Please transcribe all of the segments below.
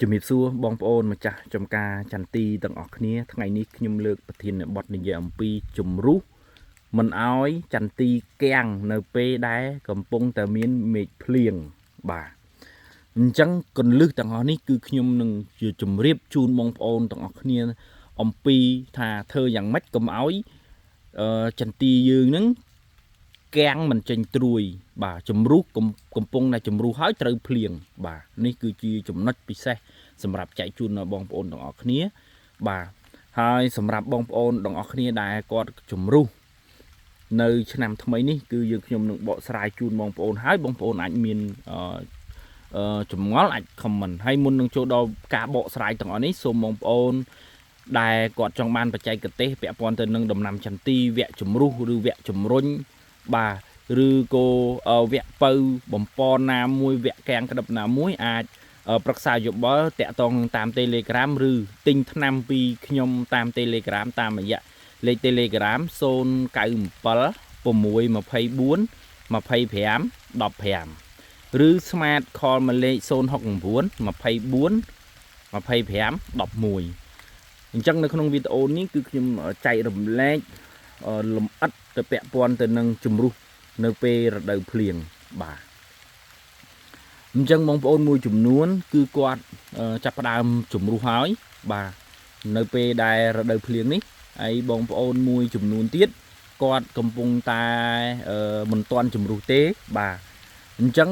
ជំរាបសួរបងប្អូនម្ចាស់ចំការចន្ទីទាំងអស់គ្នាថ្ងៃនេះខ្ញុំលើកប្រធានបទនិយាយអំពីជំរុះមិនអោយចន្ទីគាំងនៅពេលដែលកំពុងតែមានមេឃភ្លៀងបាទអញ្ចឹងកន្លឹះទាំងអស់នេះគឺខ្ញុំនឹងជាជំរាបជូនបងប្អូនទាំងអស់គ្នាអំពីថាធ្វើយ៉ាងម៉េចកុំឲ្យចន្ទីយើងនឹងគាំងមិនចេញត្រួយបាទជំរុះកំពុងតែជំរុះហើយត្រូវភ្លៀងបាទនេះគឺជាចំណុចពិសេសសម្រាប់ចែកជូនដល់បងប្អូនទាំងអស់គ្នាបាទហើយសម្រាប់បងប្អូនទាំងអស់គ្នាដែលគាត់ជំរុះនៅឆ្នាំថ្មីនេះគឺយើងខ្ញុំនឹងបកស្រាយជូនបងប្អូនហើយបងប្អូនអាចមានចម្ងល់អាច comment ហើយមុននឹងចូលដល់ការបកស្រាយទាំងអស់នេះសូមបងប្អូនដែលគាត់ចង់បានបច្ចេកទេសពាក់ព័ន្ធទៅនឹងដំណាំចន្ទីវគ្គជំរុះឬវគ្គជំរុញបាទឬក៏វគ្គពៅបំពន់ណាមួយវគ្គកាំងក្តឹបណាមួយអាចប្រឹក្សាយោបល់តាក់ទងតាម Telegram ឬទិញថ្នាំពីខ្ញុំតាម Telegram តាមរយៈលេខ Telegram 097 624 25 15ឬ Smart Call មកលេខ069 24 25 11អញ្ចឹងនៅក្នុងវីដេអូនេះគឺខ្ញុំចែករំលែកលំអិតទៅពាក់ព័ន្ធទៅនឹងជំរុះនៅពេលរដូវភ្លៀងបាទអញ្ចឹងបងប្អូនមួយចំនួនគឺគាត់ចាប់ផ្ដើមជំរុះហើយបាទនៅពេលដែលរដូវភ្លៀងនេះហើយបងប្អូនមួយចំនួនទៀតគាត់កំពុងតែមិនទាន់ជំរុះទេបាទអញ្ចឹង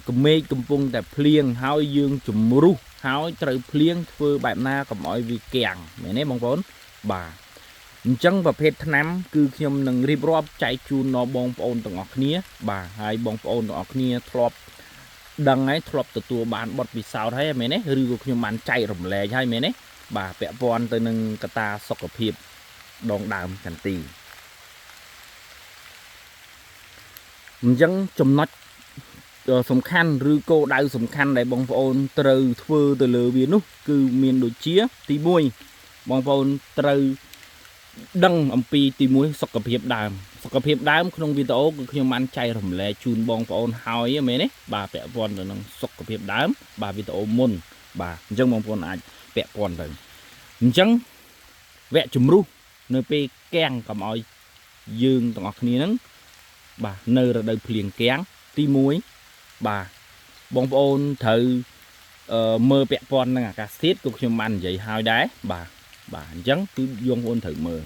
កមេឃកំពុងតែភ្លៀងហើយយើងជំរុះហើយត្រូវភ្លៀងធ្វើបែបណាកុំឲ្យវាគាំងមែនទេបងប្អូនបាទអញ្ចឹងប្រភេទថ្នាំគឺខ្ញុំនឹងរៀបរាប់ចែកជូនដល់បងប្អូនទាំងអស់គ្នាបាទហើយបងប្អូនទាំងអស់គ្នាធ្លាប់ដឹងហើយធ្លាប់ទទួលបានបទពិសោធន៍ហើយមែនទេឬក៏ខ្ញុំបានចែករំលែកហើយមែនទេបាទពាក់ព័ន្ធទៅនឹងកត្តាសុខភាពដងដើមចន្ទីអញ្ចឹងចំណុចសំខាន់ឬគោលដៅសំខាន់ដែលបងប្អូនត្រូវធ្វើទៅលើវានោះគឺមានដូចជាទី1បងប្អូនត្រូវដឹងអំពីទី1សុខភាពដើមសុខភាពដើមក្នុងវីដេអូគឺខ្ញុំបានចែករំលែកជូនបងប្អូនហើយមែនទេបាទពាក់ព័ន្ធទៅនឹងសុខភាពដើមបាទវីដេអូមុនបាទអញ្ចឹងបងប្អូនអាចពាក់ព័ន្ធទៅអញ្ចឹងវគ្គជំរុះនៅពេលគាំងកុំឲ្យយើងទាំងអស់គ្នាហ្នឹងបាទនៅរដូវភ្លៀងគាំងទី1បាទបងប្អូនត្រូវមើលពាក់ព័ន្ធនឹងអាកាសធាតុក៏ខ្ញុំបាននិយាយហើយដែរបាទបាទអញ្ចឹងគឺបងប្អូនត្រូវមើល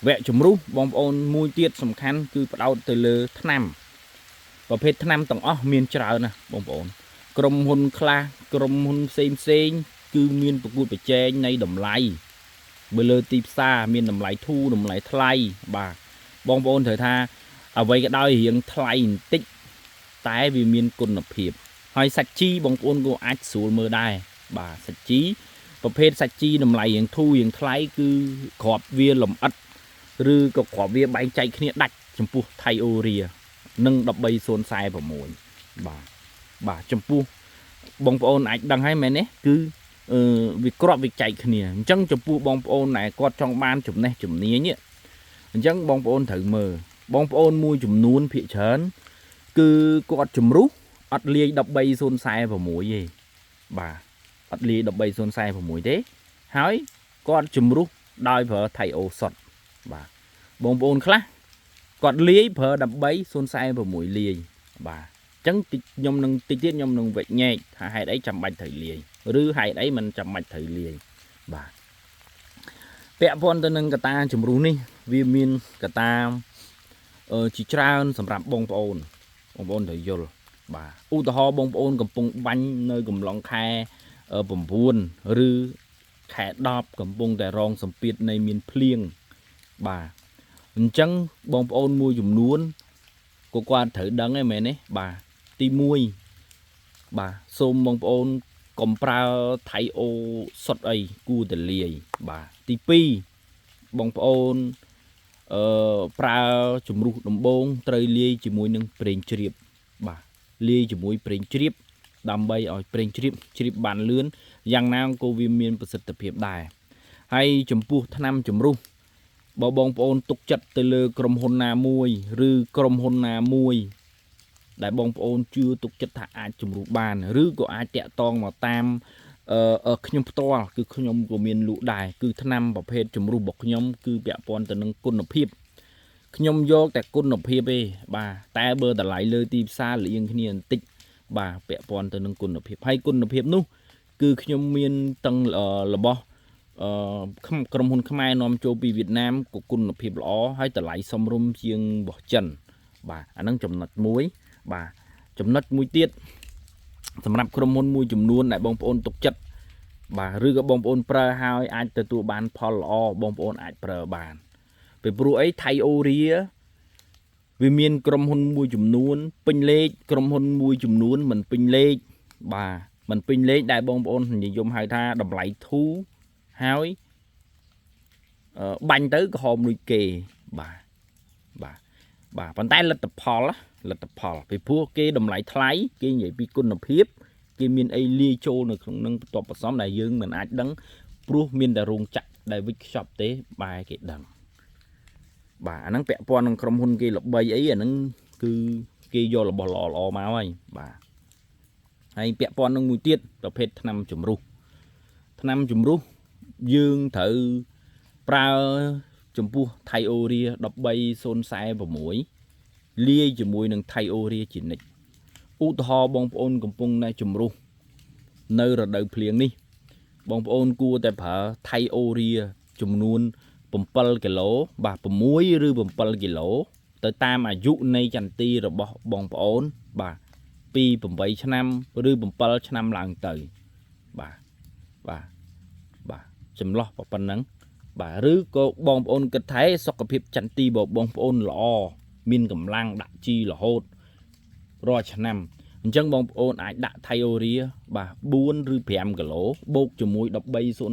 វគ្គជំរុះបងប្អូនមួយទៀតសំខាន់គឺផ្ដោតទៅលើថ្នាំប្រភេទថ្នាំទាំងអស់មានច្រើនណាស់បងប្អូនក្រុមហ៊ុនខ្លះក្រុមហ៊ុនផ្សេងផ្សេងគឺមានប្រកួតប្រជែងនៃតម្លៃបើលើទីផ្សារមានតម្លៃធូរតម្លៃថ្លៃបាទបងប្អូនត្រូវថាអ្វីក៏ដោយរៀងថ្លៃបន្តិចតែវាមានគុណភាពហើយសាច់ជីបងប្អូនក៏អាចស្រួលមើលដែរបាទសាច់ជីប្រភេទសាច់ជីតម្លៃរៀងធូររៀងថ្លៃគឺក្របវាលំអិតឬក៏ក្របវាបែងចែកគ្នាដាច់ចំពោះថៃអូរីនិង13046បាទបាទចំពោះបងប្អូនអាចដឹងហើយមែនទេគឺវាក្របវាចែកគ្នាអញ្ចឹងចំពោះបងប្អូនដែលគាត់ចង់បានចំណេះជំនាញនេះអញ្ចឹងបងប្អូនត្រូវមើលបងប្អូនមួយចំនួនភាគច្រើនគឺគាត់ជំរុះអត់លាយ13046ទេបាទអត់លាយ13046ទេហើយគាត់ជំរុះដោយប្រើថៃអូសុតបាទបងប្អូនខ្លះគាត់លាយប្រើ13046លាយបាទអញ្ចឹងតិចខ្ញុំនឹងតិចទៀតខ្ញុំនឹងវិញែកថាហេតុអីចាំបាច់ត្រូវលាយឬហេតុអីមិនចាំបាច់ត្រូវលាយបាទពាក់ព័ន្ធទៅនឹងកតាជំរុះនេះវាមានកតាជាច្រើនសម្រាប់បងប្អូនបងប្អូនត្រូវយល់បាទឧទាហរណ៍បងប្អូនកំពុងបាញ់នៅកំឡុងខែ9ឬខែ10កំពុងតែរងសម្ពាធនៃមានភ្លៀងបាទអញ្ចឹងបងប្អូនមួយចំនួនក៏គាត់ត្រូវដឹងដែរមែនទេបាទទី1បាទសូមបងប្អូនកុំប្រើថៃអូសុតអីគួរតែលាយបាទទី2បងប្អូនប្រើជំរុះដំបងត្រូវលាយជាមួយនឹងប្រេងជ្រាបបាទលាយជាមួយប្រេងជ្រាបដើម្បីឲ្យប្រេងជ្រាបជ្រាបបានលឿនយ៉ាងណាក៏វាមានប្រសិទ្ធភាពដែរហើយចំពោះថ្នាំជំរុះបើបងប្អូនទុកចិត្តទៅលើក្រុមហ៊ុនណាមួយឬក្រុមហ៊ុនណាមួយដែលបងប្អូនជឿទុកចិត្តថាអាចជំរុះបានឬក៏អាចតាក់ទងមកតាម ខ្ញុំផ្ទាល់គឺខ្ញុំក៏មានលក់ដែរគឺថ្នាំប្រភេទជំរុះរបស់ខ្ញុំគឺពាក់ព័ន្ធទៅនឹងគុណភាពខ្ញុំយកតែគុណភាពទេបាទតែបើតម្លៃលើទីផ្សារលៀងគ្នាបន្តិចបាទពាក់ព័ន្ធទៅនឹងគុណភាពហើយគុណភាពនោះគឺខ្ញុំមានទាំងរបស់អឺក្រុមហ៊ុនខ្មែរនាំចូលពីវៀតណាមក៏គុណភាពល្អហើយតម្លៃសមរម្យជាងរបស់ចិនបាទអាហ្នឹងចំណុចមួយបាទចំណុចមួយទៀតសម្រាប់ក្រុមហ៊ុនមួយចំនួនដែលបងប្អូនទុកចិត្តបាទឬក៏បងប្អូនប្រើហើយអាចទទួលបានផលល្អបងប្អូនអាចប្រើបានពីព្រោះអីថៃអូរីវាមានក្រុមហ៊ុនមួយចំនួនពេញលេខក្រុមហ៊ុនមួយចំនួនមិនពេញលេខបាទមិនពេញលេខដែលបងប្អូននិយមហៅថាតម្លៃធូរហើយបាញ់ទៅក្រហមដូចគេបាទបាទបាទប៉ុន្តែលទ្ធផលលទ្ធផលពីព្រោះគេតម្លៃថ្លៃគេនិយាយពីគុណភាពគេមានអីលាយចូលនៅក្នុងនឹងបន្ទាប់បន្សំដែលយើងមិនអាចដឹងព្រោះមានតែរោងចក្រដែលវិចខ្ចប់ទេបែរគេដឹងបាទអាហ្នឹងពាក់ព័ន្ធនឹងក្រុមហ៊ុនគេល្បីអីអាហ្នឹងគឺគេយករបស់ល្អល្អមកហើយបាទហើយពាក់ព័ន្ធនឹងមួយទៀតប្រភេទថ្នាំជំរុះថ្នាំជំរុះយើងត្រូវប្រើចំពោះថៃអូរី13046លាយជាមួយនឹងថៃអូរីជានិច្ចឧទាហរណ៍បងប្អូនកំពុងតែជំរុះនៅរដូវភ្លៀងនេះបងប្អូនគួរតែប្រើថៃអូរីចំនួន7គីឡូបាទ6ឬ7គីឡូទៅតាមអាយុនៃចន្ទីរបស់បងប្អូនបាទពី8ឆ្នាំឬ7ឆ្នាំឡើងទៅបាទបាទបាទចម្លោះប៉ុណ្ណឹងបាទឬក៏បងប្អូនគិតថាសុខភាពចន្ទីរបស់បងប្អូនល្អមានកម្លាំងដាក់ជីរហូតរាល់ឆ្នាំអញ្ចឹងបងប្អូនអាចដាក់ថៃអូរីបាទ4ឬ5គីឡូបូកជាមួយ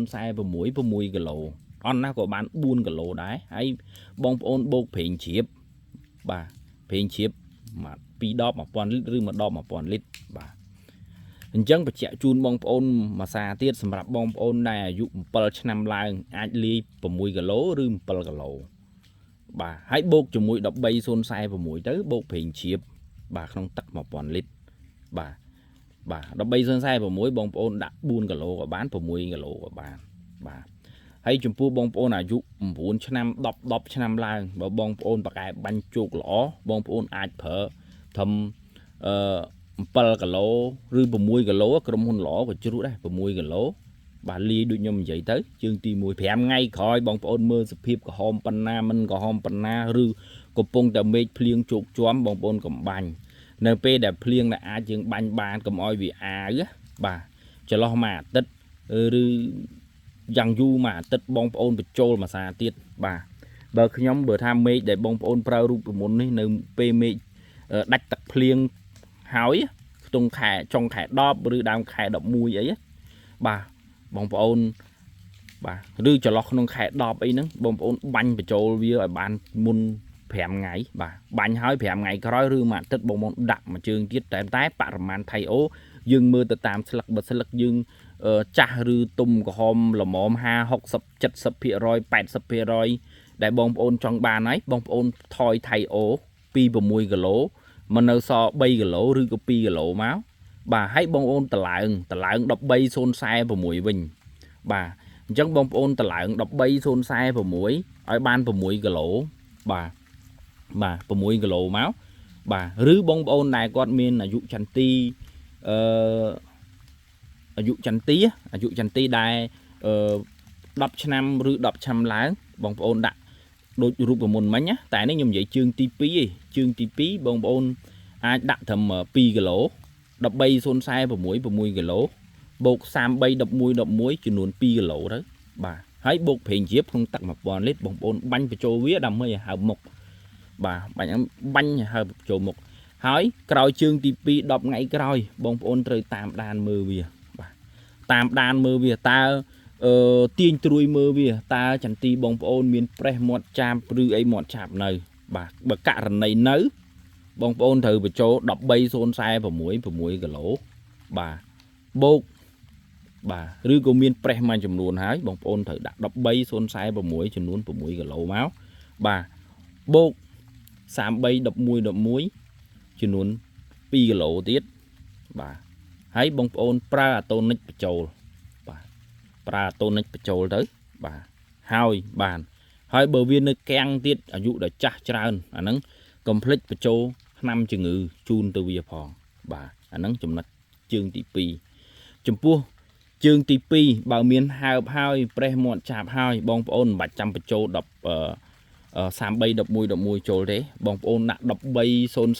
13046 6គីឡូអន់ណាស់ក៏បាន4គីឡូដែរហើយបងប្អូនបូកប្រេងជ្រាបបាទប្រេងជ្រាបមក2ដប1000លីត្រឬ1ដប1000លីត្របាទអញ្ចឹងបញ្ជាក់ជូនបងប្អូនមួយសារទៀតសម្រាប់បងប្អូនដែលអាយុ7ឆ្នាំឡើងអាចលាយ6គីឡូឬ7គីឡូបាទហើយបូកជាមួយ13046ទៅបូកប្រេងជ្រាបបាទក្នុងទឹក1000លីត្របាទបាទ13046បងប្អូនដាក់4គីឡូក៏បាន6គីឡូក៏បានបាទហើយចំពោះបងប្អូនអាយុ9ឆ្នាំ10 10ឆ្នាំឡើងបើបងប្អូនប្រកែបាញ់ជោគល្អបងប្អូនអាចប្រើត្រឹមអឺ7គីឡូឬ6គីឡូក្រុមហ៊ុនល្អក៏ជ្រុះដែរ6គីឡូបាទលាយដូចខ្ញុំនិយាយទៅជើងទី1 5ថ្ងៃក្រោយបងប្អូនមើលសភាពក្រហមប៉ុណ្ណាមិនក្រហមប៉ុណ្ណាឬកំពុងតែមេឃភ្លៀងជោគជាំបងប្អូនកុំបាញ់នៅពេលដែលភ្លៀងដែលអាចយើងបាញ់បានកុំឲ្យវាអាវបាទចន្លោះមួយអាទិត្យឬយ៉ាងយូរមួយអាទិត្យបងប្អូនបញ្ចូលមួយសារទៀតបាទបើខ្ញុំបើថាមេឃដែលបងប្អូនប្រើរូបមន្តនេះនៅពេលមេឃដាច់ទឹកភ្លៀងហើយខ្ទង់ខែចុងខែ10ឬដើមខែ11អីបាទបងប្អូនបាទឬចន្លោះក្នុងខែ10អីហ្នឹងបងប្អូនបាញ់បញ្ចូលវាឲ្យបានមុន5ថ្ងៃបាទបាញ់ហើយ5ថ្ងៃក្រោយឬមួយអាទិត្យបងប្អូនដាក់មួយជើងទៀតតែបរិមាណថៃអូយើងមើលទៅតាមស្លឹកបើស្លឹកយើងចាស់ឬទុំក្រហមល្មម50 60 70% 80%ដែលបងប្អូនចង់បានហើយបងប្អូនថយថៃអូពី6គីឡូមកនៅសល់3គីឡូឬក៏2គីឡូមកបាទហើយបងប្អូនតឡើង13046វិញបាទអញ្ចឹងបងប្អូនតឡើង13046ឲ្យបាន6គីឡូបាទបាទ6គីឡូមកបាទឬបងប្អូនដែលគាត់មានអាយុចន្ទីអឺអាយុចន្ទីអាយុចន្ទីដែលអឺ10ឆ្នាំឬ10ឆ្នាំឡើងបងប្អូនដាក់ដូចរូបមន្តមិញណាតែនេះខ្ញុំនិយាយជើងទី2ឯងជើងទី2បងប្អូនអាចដាក់ត្រឹម2គីឡូ13046 6គីឡូបូក33 11 11ចំនួន2គីឡូទៅបាទហើយបូកប្រេងជ្រាបក្នុងទឹក1000លីត្របងប្អូនបាញ់បញ្ចូលវាដើម្បីឲ្យហើមមុខបាទបាញ់បាញ់ឲ្យហើមចូលមុខហើយក្រោយជើងទី2 10ថ្ងៃក្រោយបងប្អូនត្រូវតាមដានមើលវាបាទតាមដានមើលវាតើអឺទាញត្រួយមើលវាតើចន្ទីបងប្អូនមានប្រេះមាត់ចាបឬអីមាត់ចាបនៅបាទបើករណីនៅបងប្អូនត្រូវបញ្ចូល13046 6គីឡូបាទបូកបាទឬក៏មានប្រេះមួយចំនួនហើយបងប្អូនត្រូវដាក់13046ចំនួន6គីឡូមកបាទបូក33 11 11ចំនួន2គីឡូទៀតបាទហើយបងប្អូនប្រើអាតូនិចបញ្ចូល ប្រើអាតូនិចបញ្ចូលទៅបាទហើយបានហើយបើវានៅកាំងទៀតអាយុដល់ចាស់ច្រើនអាហ្នឹងកុំភ្លេចបញ្ចូលថ្នាំជំងឺជូនទៅវាផងបាទអាហ្នឹងចំណុចជើងទី2ចំពោះជើងទី2បើមានហើបហើយប្រេះមាត់ចាប់ហើយបងប្អូនមិនបាច់ចាំបញ្ចូល10 33 11 11ចូលទេបងប្អូនដាក់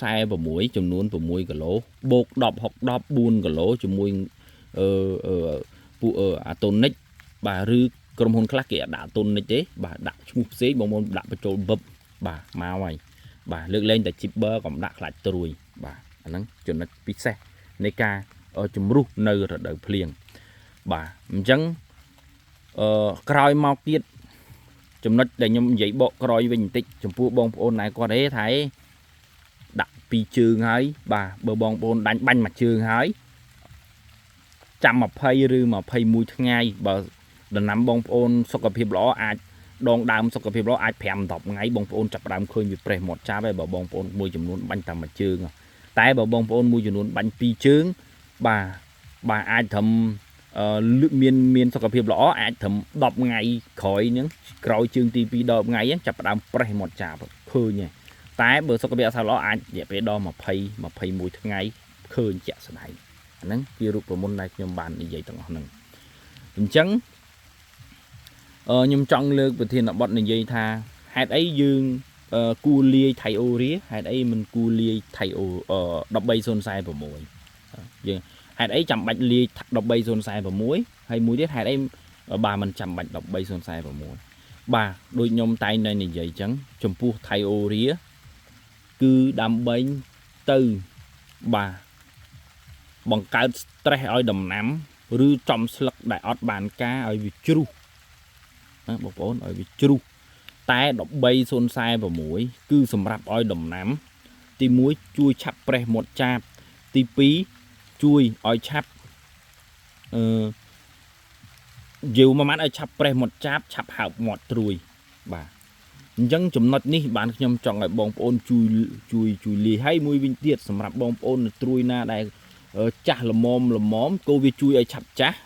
13046ចំនួន6គីឡូបូក10 6 10 4គីឡូជាមួយអឺពួកអាតូនិចបាទឬក្រុមហ៊ុនខ្លះគេអត់ដាក់អាតូនិចទេបាទដាក់ឈ្មោះផ្សេងបងប្អូនដាក់បញ្ចូលបឹបបាទមកហើយបាទលើកលែងតែ Chipper កុំដាក់ខ្លាច់ត្រួយបាទអាហ្នឹងចំណុចពិសេសនៃការជំរុះនៅរដូវភ្លៀងបាទអញ្ចឹងអឺក្រោយមកទៀតចំណុចដែលខ្ញុំនិយាយបកក្រោយវិញបន្តិចចំពោះបងប្អូនណែគាត់ទេថាឯដាក់ពីរជើងហើយបាទបើបងប្អូនដាញ់បាញ់មួយជើងហើយចាំ20ឬ21ថ្ងៃបើដំណាំបងប្អូនសុខភាពល្អអាចដងដើមសុខភាពល្អអាច5 10ថ្ងៃបងប្អូនចាប់ដើមឃើញវាប្រេះមាត់ចាប់ហើយបើបងប្អូនមួយចំនួនបាញ់តែមួយជើងតែបើបងប្អូនមួយចំនួនបាញ់ពីរជើងបាទបាទអាចត្រឹមអឺមានមានសុខភាពល្អអាចត្រឹម10ថ្ងៃក្រោយហ្នឹងក្រោយជើងទី2ដល់ថ្ងៃហ្នឹងចាប់ផ្ដើមប្រេះមាត់ចាប់ឃើញហើយតែបើសុខភាពអត់សូវល្អអាចរយៈពេលដល់20 21ថ្ងៃឃើញជាក់ស្ដែងអាហ្នឹងជារូបមន្តដែលខ្ញុំបាននិយាយទាំងអស់ហ្នឹងអញ្ចឹងអឺខ្ញុំចង់លើកប្រធានបទនិយាយថាហេតុអីយើងគួរលាយថៃអូរីហេតុអីមិនគួរលាយថៃអូ13046យើងហេតុអីចាំបាច់លាយ13046ហើយមួយទៀតហេតុអីបាទមិនចាំបាច់13046បាទដូចខ្ញុំតែងតែនិយាយអញ្ចឹងចំពោះថៃអូរីគឺដើម្បីទៅបាទបង្កើត stress ឲ្យដំណាំឬចំស្លឹកដែលអត់បានការឲ្យវាជ្រុះណាបងប្អូនឲ្យវាជ្រុះតែ13046គឺសម្រាប់ឲ្យដំណាំទី1ជួយឆាប់ប្រេះមាត់ចាបទី2ជួយឲ្យឆាប់អឺយូរមួយម៉ាត់ឲ្យឆាប់ប្រេះមាត់ចាបឆាប់ហើបមាត់ត្រួយបាទអញ្ចឹងចំណុចនេះបានខ្ញុំចង់ឲ្យបងប្អូនជួយជួយជួយលាយឲ្យមួយវិញទៀតសម្រាប់បងប្អូននៅត្រួយណាដែលចាស់ល្មមល្មមក៏វាជួយឲ្យឆាប់ចាស់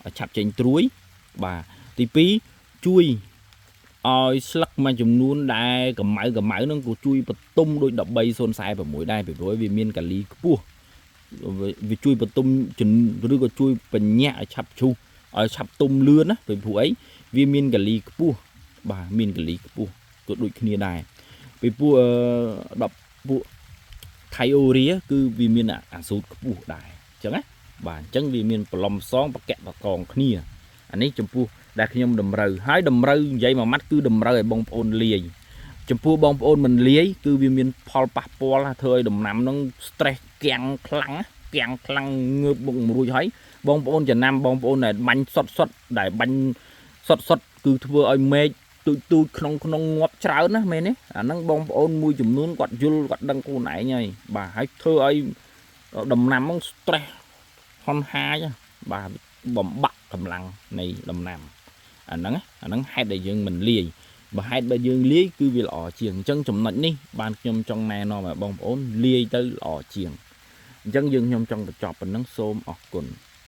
ឲ្យឆាប់ចេញត្រួយបាទទី2ជួយឲ្យស្លឹកមួយចំនួនដែលកម្ៅកម្ៅហ្នឹងក៏ជួយបន្ទុំដូច13046ដែរពីព្រោះវាមានកាលីខ្ពស់វាជួយបន្ទុំឬក៏ជួយបញ្ញាក់ឲ្យឆាប់ឈូសឲ្យឆាប់ទុំលឿនណាពីព្រោះអីវាមានកាលីខ្ពស់បាទមានកាលីខ្ពស់ក៏ដូចគ្នាដែរពីព្រោះ10ពួកថៃអូរីគឺវាមានអាសូតខ្ពស់ដែរអញ្ចឹងណាបាទអញ្ចឹងវាមានប្រឡំសងបកៈបកងគ្នាអានេះចំពោះដែលខ្ញុំតម្រូវហើយតម្រូវនិយាយមួយម៉ាត់គឺតម្រូវឲ្យបងប្អូនលាយចំពោះបងប្អូនមិនលាយគឺវាមានផលប៉ះពាល់ធ្វើឲ្យដំណាំនឹង stress គាំងខ្លាំងគាំងខ្លាំងងើបមុខមិនរួចហើយបងប្អូនចំណាំបងប្អូនដែលបាញ់សុតសុតដែលបាញ់សុតសុតគឺធ្វើឲ្យមេឃទូចទូចក្នុងក្នុងងាប់ច្រើនណាមែនទេអាហ្នឹងបងប្អូនមួយចំនួនគាត់យល់គាត់ដឹងខ្លួនឯងហើយបាទហើយធ្វើឲ្យដំណាំហ្នឹង stress ហន់ហាយបាទបំបាក់កម្លាំងនៃដំណាំអាហ្នឹងអាហ្នឹងហេតុដែលយើងមិនលាយបើហេតុបើយើងលាយគឺវាល្អជាងអញ្ចឹងចំណុចនេះបានខ្ញុំចង់ណែនាំឲ្យបងប្អូនលាយទៅល្អជាងអញ្ចឹងយើងខ្ញុំចង់បញ្ចប់ប៉ុណ្ណឹងសូមអរគុណ។